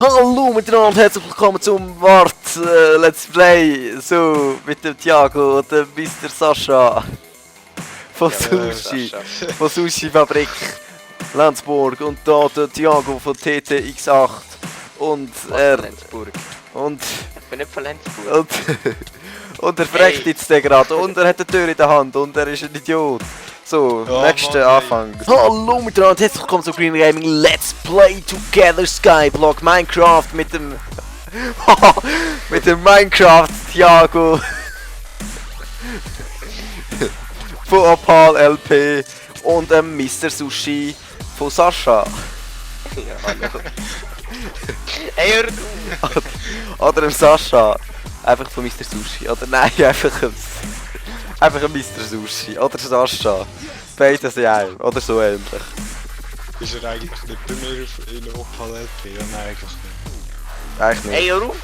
Hallo miteinander und herzlich willkommen zum Let's Play, so mit dem Thiago und dem Mr. Sascha von Sushi, von Sushi Fabrik Lenzburg und da der Thiago von TTX8 und Lenzburg. Und ich bin nicht von Lenzburg. Und er fragt jetzt gerade und er hat eine Tür in der Hand und er ist ein Idiot. So, nächster Anfang. Hallo miteinander und herzlich willkommen zu Green Gaming Let's Play Together Skyblock Minecraft mit dem mit dem Minecraft Thiago von Opal LP und dem Mr. Sushi von Sascha. Ja, hallo. Hey, hör auf! Oder dem Sascha. Einfach von Mr. Sushi. Oder nein, einfach ein Mr. Sushi. Oder Sascha. Beides in einem. Oder so ähnlich. Ist er eigentlich nicht bei mir in Opal LP? Ja, nein, eigentlich nicht. Eigentlich nicht. Hey, hör auf!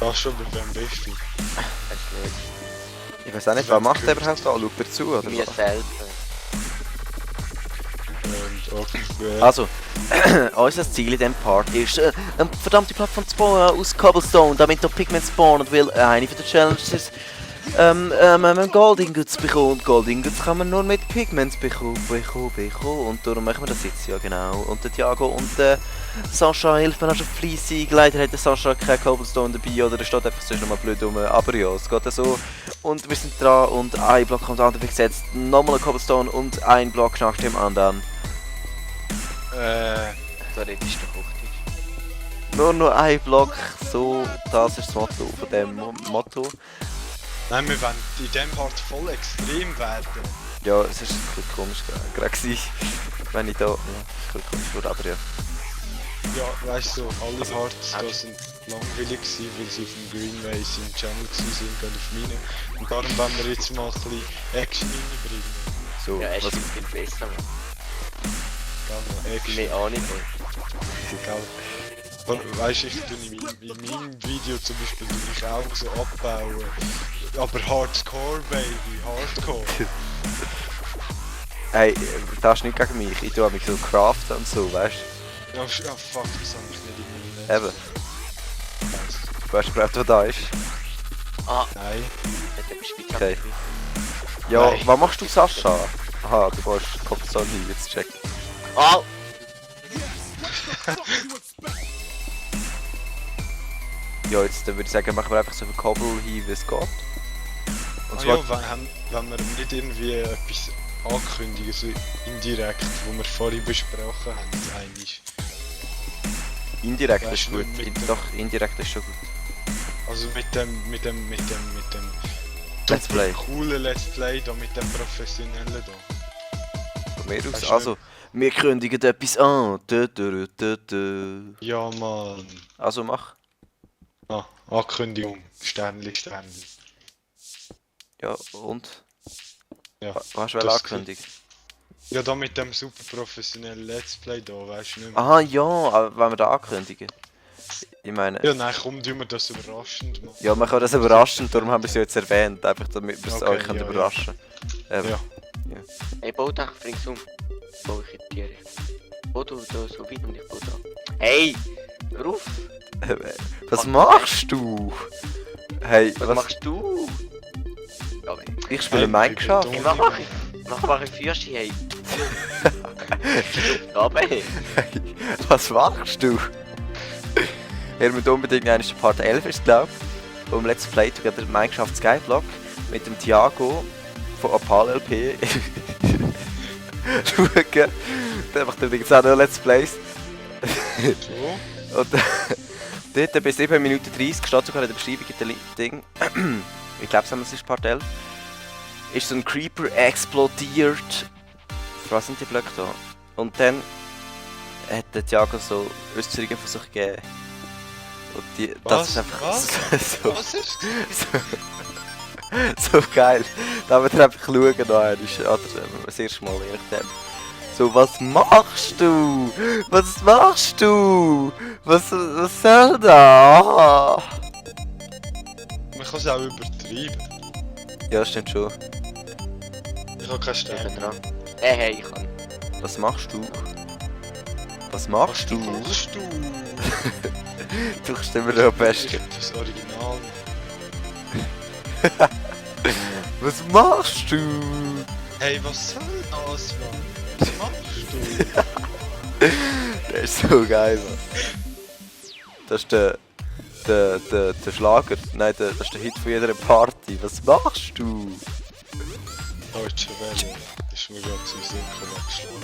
Das schon, bei wem bist du? Weiß nicht. Ich weiß auch nicht, was macht er überhaupt da? Schaut er zu, oder Mir was? selber. Und okay. Also, unser Ziel in diesem Part ist, eine verdammte Plattform zu bauen aus Cobblestone, damit noch Pigment spawnen, weil eine von den Challenges ist, Gold Ingots bekommen. Und Gold Ingots kann man nur mit Pigments bekommen. Und darum machen wir das jetzt, ja genau. Und der Thiago und der Sascha helfen auch schon fleissig. Leider hat der Sascha kein Cobblestone dabei oder er steht einfach sonst nochmal blöd rum. Aber ja, es geht so. Und wir sind dran und ein Block kommt an, wie gesetzt. Nochmal ein Cobblestone und ein Block nach dem anderen. Da redest du Hochdeutsch. Nur noch ein Block, so, das ist das Motto von dem Motto. Nein, wir wollen in diesem Part voll extrem werden. Ja, es ist ein bisschen komisch gerade gewesen, wenn ich da, ja, es ist ein bisschen komisch wurde, aber ja. Ja, weißt du, alle Parts da sind langweilig gewesen, weil sie auf dem Greenway im Channel sind, gerade auf meine. Und darum wollen wir jetzt mal ein bisschen Action reinbringen. So, Ja, er was, ist viel besser, Mann. Gell, Action. Mehr Ahnung. Gell. Weißt du, ich tue in meinem Video zum Beispiel ich auch so abbauen. Aber Hardcore, Baby, Hardcore. hey, das ist nicht gegen mich, ich tue mich so craften und so, weißt Ja, ja fuck, das habe ich nicht in meinem du? Eben, du hast gefragt, was da ist. Ah, Nein. der Spitze. Okay. Ja, Nein. was machst du, Sascha? Aha, du brauchst Cobblestone hin, jetzt checken. Ah! Ja, jetzt würde ich sagen, machen wir einfach so viel Cobble hin, wie es geht. Und Ah zwar, ja, wenn wir nicht irgendwie etwas ankündigen, so indirekt, wo wir vorhin besprochen haben, eigentlich. indirekt weißt ist du, gut, mit dem- doch, indirekt ist schon gut. Also mit dem Let's Play. coolen Let's Play da, mit dem professionellen da. Von mir aus, Weißt du also, wir kündigen etwas an. Dö. Ja, Mann. Also mach. Ah, Ankündigung. Sternli. Ja, und? Ja. Was hast du das- angekündigt? Ja, da mit dem super professionellen Let's Play da, weißt du nicht mehr. Aha, ja, aber wenn wir da ankündigen. Ich meine, Ja, nein, komm, tun wir das überraschend machen. ja, man kann das überraschen, darum haben wir es ja jetzt erwähnt, einfach damit wir es Okay, euch ja, überraschen können. Ja. Hey, bau doch ringsum. Bau ich in die Richtung. Bau du da so weit und ich bau da. Hey! Hör auf! Was machst du? Hey, Was machst du? Ja, weh. ich spiele Hey, Minecraft. ich Hey, was mach ich? Was mache ich Fürschi, hey? Aber hey! Was machst du? Ihr müsst unbedingt einen Part 11 ist glaub vom Let's Play Together Minecraft Skyblock mit dem Thiago von Opal LP. Schauen. Der macht übrigens auch noch Let's Plays. So. Und dort bei 7 Minuten 30 steht sogar in der Beschreibung in der Ding. Ich glaube, es ist Part 11. Ist so ein Creeper explodiert. Was sind die Blöcke da? Und dann hat der Thiago so Äußerungen von sich gegeben. Und die, das Was? ist einfach Was? so, Was ist so geil. Da müsst ihr einfach schauen, da ist das erste Mal, je nachdem. So, was machst du? Was machst du? Was soll da? Man kann es auch übertreiben. Ja, stimmt schon. Ich habe keine Ich bin Sterne. dran. Hey, ich kann. Was machst du? Was machst du? machst du? Du kannst immer noch am besten. Das Original. Was machst du? Hey, was soll das, Mann? Was machst du? Der ist so geil, Mann. Das ist der Schlager. Nein, das ist der Hit von jeder Party. Was machst du? Deutsche Welle. Das ist mir gerade zu Sinn gekommen,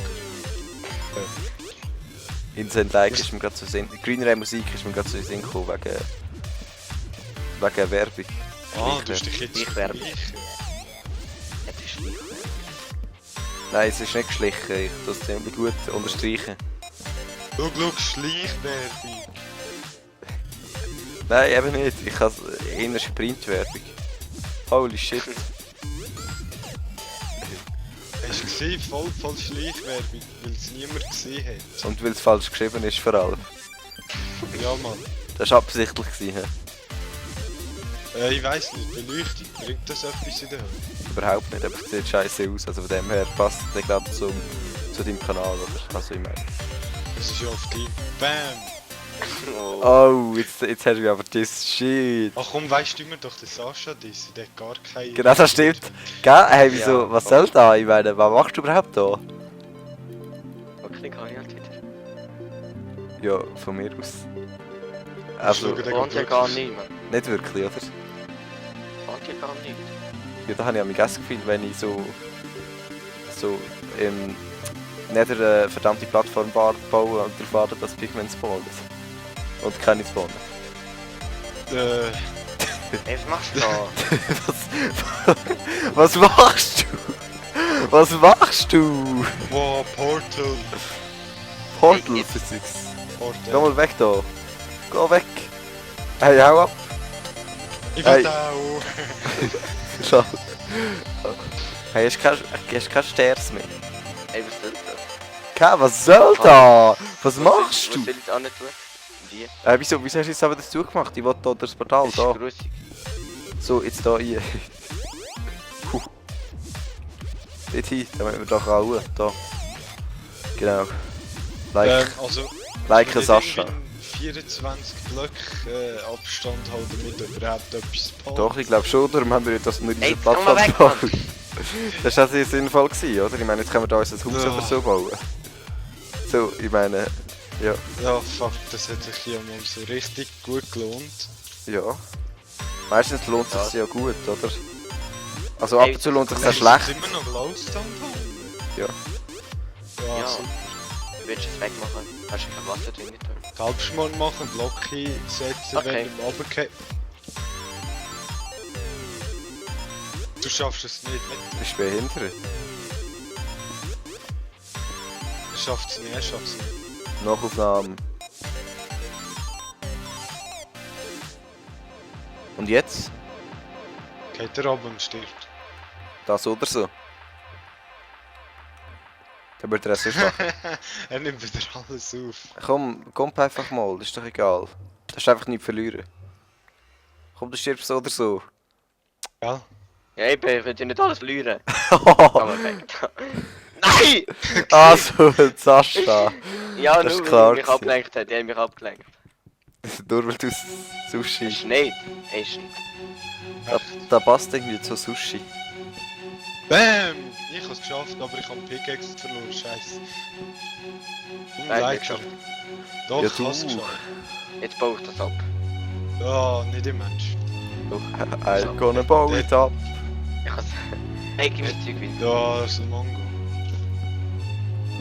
Instant Like ist mir gerade zu Sinn. Green Ray Musik ist mir gerade zu Sinn gekommen wegen Werbung. Ah, du hast dich jetzt Ich werbe. vergleichen. Ja, das ist schlimm. Nein, es ist nicht geschlichen. Ich tue es ziemlich gut unterstreichen. Schau, Schleichwerbung. Nein, eben nicht. Ich habe eher Sprintwerbung. Holy shit. Hast du gesehen? Voll Schleichwerbung, weil es niemand gesehen hat. Und weil es falsch geschrieben ist vor allem. Ja, Mann. Das war absichtlich gewesen. Ich weiss nicht, Beleuchtung, bringt das etwas in der Hand? Überhaupt nicht, aber es sieht scheiße aus. Also von dem her passt der glaube zu deinem Kanal, oder? Also ich meine. Das ist ja auf Team. Bam! Oh, jetzt hast du mich aber das Shit. Ach komm, weißt du immer doch, der Sascha, der hat gar keine... Genau, das stimmt. Gell? Hey, wieso? Ja, Was soll da? Ich meine, was machst du überhaupt da? Okay, kann ich halt wieder. Ja, von mir aus. Also, Der Wohnt ja gar nicht, man. nicht wirklich, oder? Wohnt ja gar nicht. Ja, da habe ich das Gefühl, wenn ich so nicht eine verdammte Plattform baue und darauf warte, dass Pigment spawnen. Und keine spawnen. Ey, was machst du da? Was machst du? Was machst du? Wow, Portal. Portal Hey, Physics. Portal. Geh mal weg da. Geh weg. Hey, hau ab. Ich Hey. will auch. Schau. Hey, hast du keine Sters mehr? Ey, was soll das? Was soll da? Was machst du? Was will ich auch nicht tun? Wie? Wieso hast du jetzt aber das zugemacht? Ich wollte da das Portal Das ist da. grusig. So, jetzt da rein. Puh. Dort hin, damit wir da rauen. Da. Genau. Like, Also, like nicht Sascha. irgendwie 24 Blöcke Abstand halten, damit überhaupt etwas passt. Doch, ich glaube schon, darum haben wir das nur in Ey, dieser komm mal Plattform weg, Mann. gebaut. Das war also sinnvoll gewesen, oder? Ich meine, jetzt können wir da unser Haus Ja. oder so bauen. So, ich meine, ja. Ja, fuck, das hat sich ja mal so richtig gut gelohnt. Ja. Meistens lohnt es sich ja gut, oder? Also Hey, ab und zu lohnt es sich Wir sehr sind schlecht. immer noch Glowstone haben. Ja. Ja, Ja. super. Willst du es wegmachen? Hast du kein Wasser drin getan? Halbschmal machen, Blocke setzen, Okay. wenn du runtergehst. Du schaffst es nicht, ne? Bist du behindert? Er schafft es nicht, er schafft es nicht. Nachaufnahmen. Und jetzt? Geht er ab und stirbt. Das oder so? Dann wird er es sonst machen. Er nimmt wieder alles auf. Komm einfach mal, das ist doch egal. Du hast einfach nichts verlieren. Komm, du stirbst so oder so. Ja? Ja, ich will dir nicht alles verlieren. Komm mal weg. Nein! Also, Sascha. Ja, Das ist nur klar weil er mich gewesen. abgelenkt hat. Er hat mich abgelenkt. Nur weil du Es Sushi. ist nicht. Ey, ist nicht. Da passt irgendwie zu Sushi. Bam! Ich hab's geschafft, aber ich hab Pickaxe verloren, scheiße. Nein, Like nicht er. geschafft. Doch, Ja, ich du. hab's geschafft. Jetzt baue ich das ab. Ja, nicht im Mensch. I'm gonna bow it up. Ich has... Hey, gib mir das Zeug wieder. Ja, das ist ein Mongo.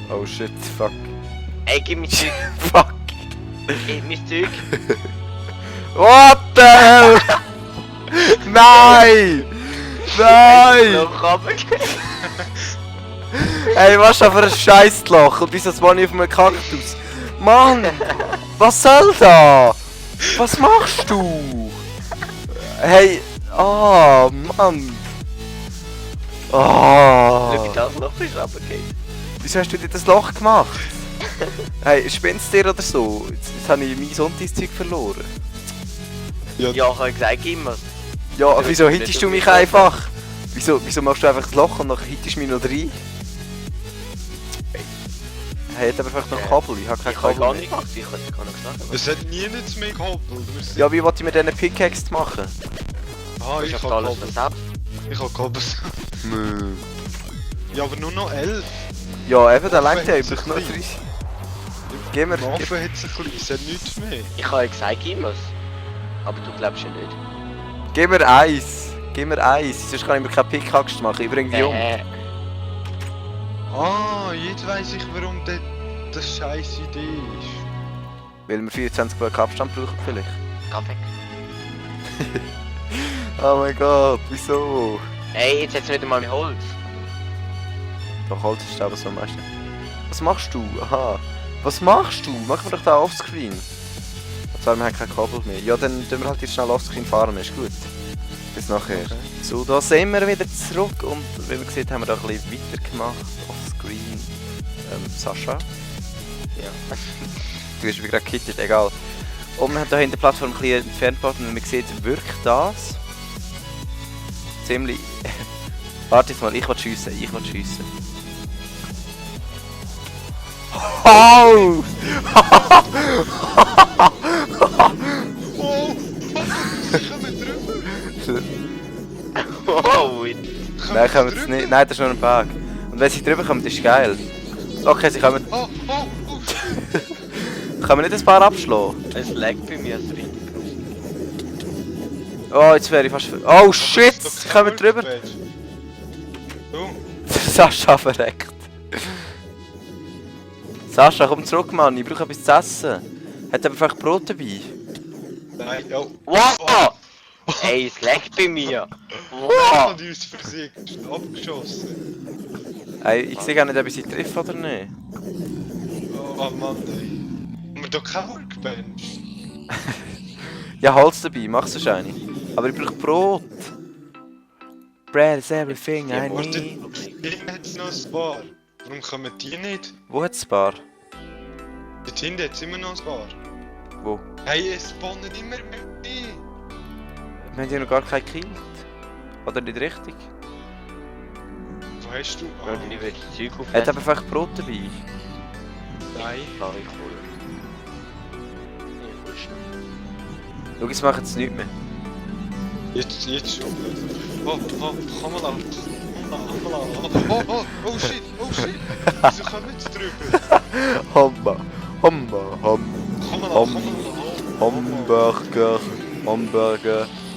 Oh shit, fuck. Ey, gib mir das Zeug. Fuck. Gib mir das Zeug. What the hell? Nein! Nein! Noch runter. Ey, was ist das für ein Scheissloch? Und wieso spawn ich auf einem Kaktus? Mann! Was soll da? Was machst du? Hey! Oh, Mann! Schau, Oh! wie das Loch ist runtergegangen. Wieso hast du dir das Loch gemacht? Hey, spinnst du dir oder so? Jetzt habe ich mein Sonntagszeug verloren. Ja, ich habe gesagt, gib mir. Ja, Ja, wieso nicht hittest du auf mich mich einfach? Wieso machst du einfach das Loch und dann hittest du mich noch rein? Hey, hat aber vielleicht noch Kabel, ich habe kein Ich habe Kabel gar mehr. nicht gemacht, ich kann es gar nicht sagen. Es hat nie nichts mehr geholt. Ja, wie wollte ich mir denn eine Pickaxe machen? Ah, Ich ich habe alles habe versaut. Ich habe Kabel. Ja, aber nur noch 11. Ja, eben, der langt ja, Offen ich brauche noch hat's 30. Gib mir, Im Ofen hat es ein bisschen, es hat nichts mehr. Ich habe ja gesagt, gib mir's. Aber du glaubst ja nicht. gib mir eins. Gib mir eins, sonst kann ich mir keine Pickaxe machen, ich bring die um. Ah, jetzt weiss ich, warum das scheiß Idee ist. Weil wir 24 Blöcke Abstand brauchen vielleicht. Geh weg. Oh mein Gott, wieso? Ey, jetzt hat's nicht einmal mehr Holz. Doch, Holz ist aber so am meisten. Was machst du? Aha. Was machst du? Mach mir doch da offscreen. Zwar, wir haben kein Kabel mehr. Ja, dann tun wir halt jetzt schnell offscreen fahren, ist gut. Bis nachher. Okay. So, da sind wir wieder zurück und wie man sieht, haben wir da ein bisschen weitergemacht. Offscreen. Sascha. Ja. Du bist wie gerade gekittet, egal. Und wir haben hier in der Plattform ein bisschen entfernt gebaut und man sieht, wirkt das. Ziemlich... Warte jetzt mal, ich will schiessen, Oh! Oh! Ich komme drüber! Oh, Nein, kommen jetzt nicht. Nein, das ist nur ein Bug. Und wenn sie drüber kommen, ist es geil. Okay, sie kommen. Oh! Können wir nicht ein paar abschlagen? es laggt bei mir so richtig. Oh, jetzt wäre ich fast... Oh shit! Sie kommen drüber! Oh! Sascha verreckt. Sascha, komm zurück, Mann. Ich brauche etwas zu essen. Hat er vielleicht Brot dabei? Nein, oh! Wow! Ey, es laggt bei mir. Oh! Wow! Die ist versiegt, abgeschossen. Ey, ich sehe gar nicht, ob ich sie treffe oder nicht. Oh Mann, ey. Haben wir doch keine Workbench? Ja, Holz dabei, mach so eine. Aber ich brauche Brot. Bread is everything I Warte, need. hinten hat es noch ein paar. Warum kommen die nicht? Wo hat es ein paar? Dort hinten hat es immer noch ein paar. Wo? Hey, es spawnen immer mehr. Wir haben ja noch gar keinen gekillt. Oder nicht richtig? Wo hast du? Ja, ich will das Zeug Hat aufnehmen. aber vielleicht Brot dabei. Nein. Ja, ich hole. Ich hole schnell. Schau, jetzt machen sie nichts mehr. Jetzt schon. Oh, komm mal an. Oh shit. Wieso kommen jetzt drüber? Homba, Homba, Komm mal an.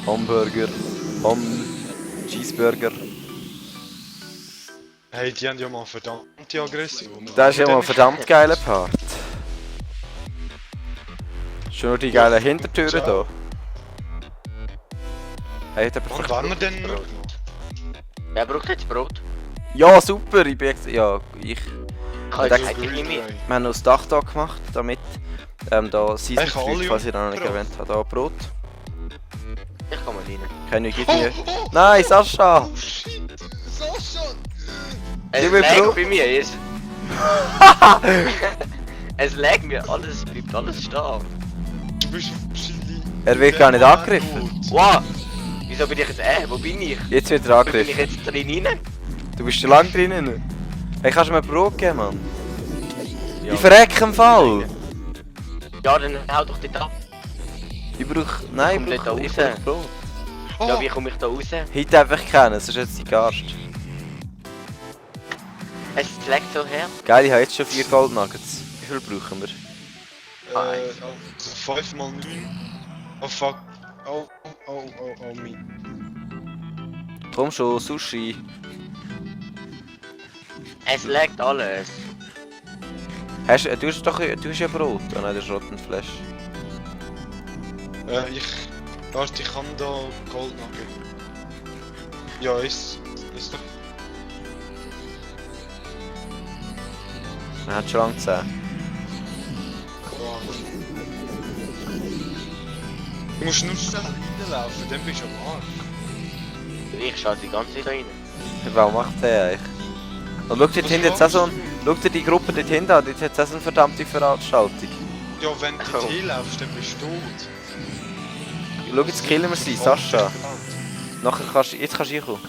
Hamburger, Cheeseburger. Hey, die haben ja mal verdammte Aggression. Das ist ja mal ein verdammt geiler Part. Schon nur die geilen Hintertüren hier. Hey, hat aber Und vielleicht... wann wir denn noch? Wer braucht jetzt Brot? Ja, super, ich bin jetzt... Ja, ich... Kann Das- ich eigentlich nicht mehr. Wir haben noch das Dach hier gemacht, damit... da Season Ich kann alle Fruit, falls ich noch nicht Brot. erwähnt habe. Da Brot. Ich kann mal rein. Keine gib mir... Nein, Sascha! Oh shit! Sascha! Es Gib mir laggt Brot. bei mir, es laggt mir, alles bleibt alles stehen. Du bist wahrscheinlich... Er wird gar nicht angegriffen. Wow! Wieso bin ich jetzt, wo bin ich? Jetzt wird er Wo bin ich angegriffen. jetzt drin rein? Du bist schon lange drinnen. Hey, kannst du mir Brot geben, Mann? Ja. Ich verrecke im Fall! Ja, dann hau doch dort ab. Ich brauch... Nein, komm nicht da ich raus. brauch Brot. Oh, Ja, wie komme ich da raus? Heute einfach kennen, sonst jetzt die Gast. Es laggt so her. Geil, ich habe jetzt schon 4 Gold Nuggets. Wie viel brauchen wir? 5 mal 9. Oh fuck. Oh, mein. Komm schon, Sushi. Es laggt alles. Du hast ja Brot. Oh nein, das ist Rotten Flash. Warte, ich kann da Gold Nugget. Ja, ist doch... Man hat schon lange 10. Oh. Du musst nur schnell reinlaufen, dann bist du am Arsch. Ich schaue die ganze Zeit da rein. Warum macht der eigentlich? Und schau dir hinten jetzt auch so schau dir die Gruppe dort hinten an, dort hat es auch so eine verdammte Veranstaltung. Ja, wenn du Oh. hinlaufst, dann bist du tot. Schau, jetzt killen wir sie, Sascha. Nachher kannst du, jetzt kannst du reinkommen.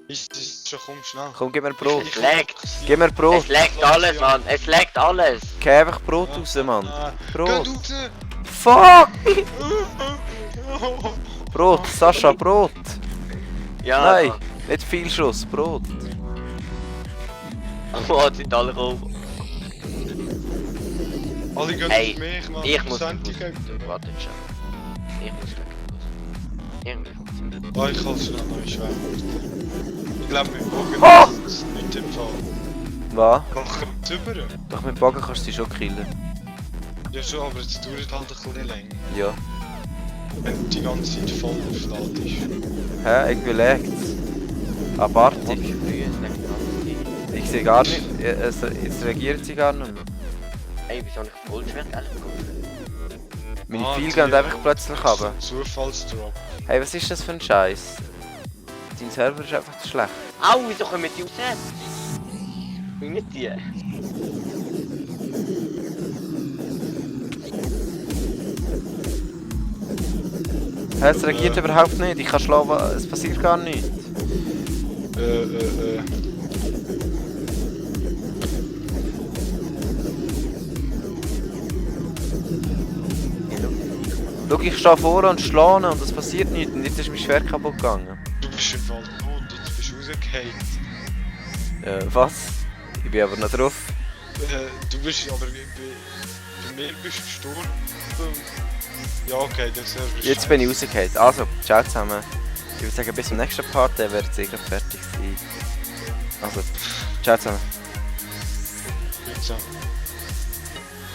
Ist das... Schon, komm schnell. Komm, gib mir Brot. Es leckt. Gib mir Brot. Es leckt alles, Mann. Es leckt alles. Geh einfach Brot raus, Mann. Brot. Geh raus! Fuck! Brot, Sascha, Brot. Ja, Nein, Mann. nicht viel Schuss, Brot. Oh, jetzt sind alle rum. Alle gehen Hey, auf mich, Mann. Ich muss. Prozentig. Warte schon. Ich muss weg. Irgendwie funktioniert. Ah, ich kann schnell neu schwärmen. Ich glaube, mit Bogen Ah! ist es nicht im Fall. Was? Machen wir es über? Doch mit Bogen kannst du sie schon killen. Ja schon, aber es dauert halt ein bisschen länger. Ja. Wenn die ganze Zeit voll aufladen ist. Hä, irgendwie lägt's. Abartig. Früh, es leckt alles. Ich sehe gar nicht, es reagiert sie gar nicht mehr. Ey, wieso habe ich Goldschwert bekommen? Meine Pfeile gehen einfach plötzlich runter. Zufallsdrop. Hey, was ist das für ein Scheiß? Dein Server ist einfach zu schlecht. Au, wieso kommen die raus? Wie nicht die? Hä, es reagiert überhaupt nicht, ich kann schlafen, es passiert gar nichts. Schau, ich stehe vorne und schlage und es passiert nichts und jetzt ist mein Schwert kaputt gegangen. Du bist im Fall tot, jetzt bist du rausgefallen. Was? Ich bin aber noch drauf. Du bist aber bei mir bist du gestorben. Ja okay, der Server ist Jetzt bin ich rausgefallen. Also, ciao zusammen. Ich würde sagen, bis zum nächsten Part, dann wird es fertig sein. Also, ciao zusammen. Jetzt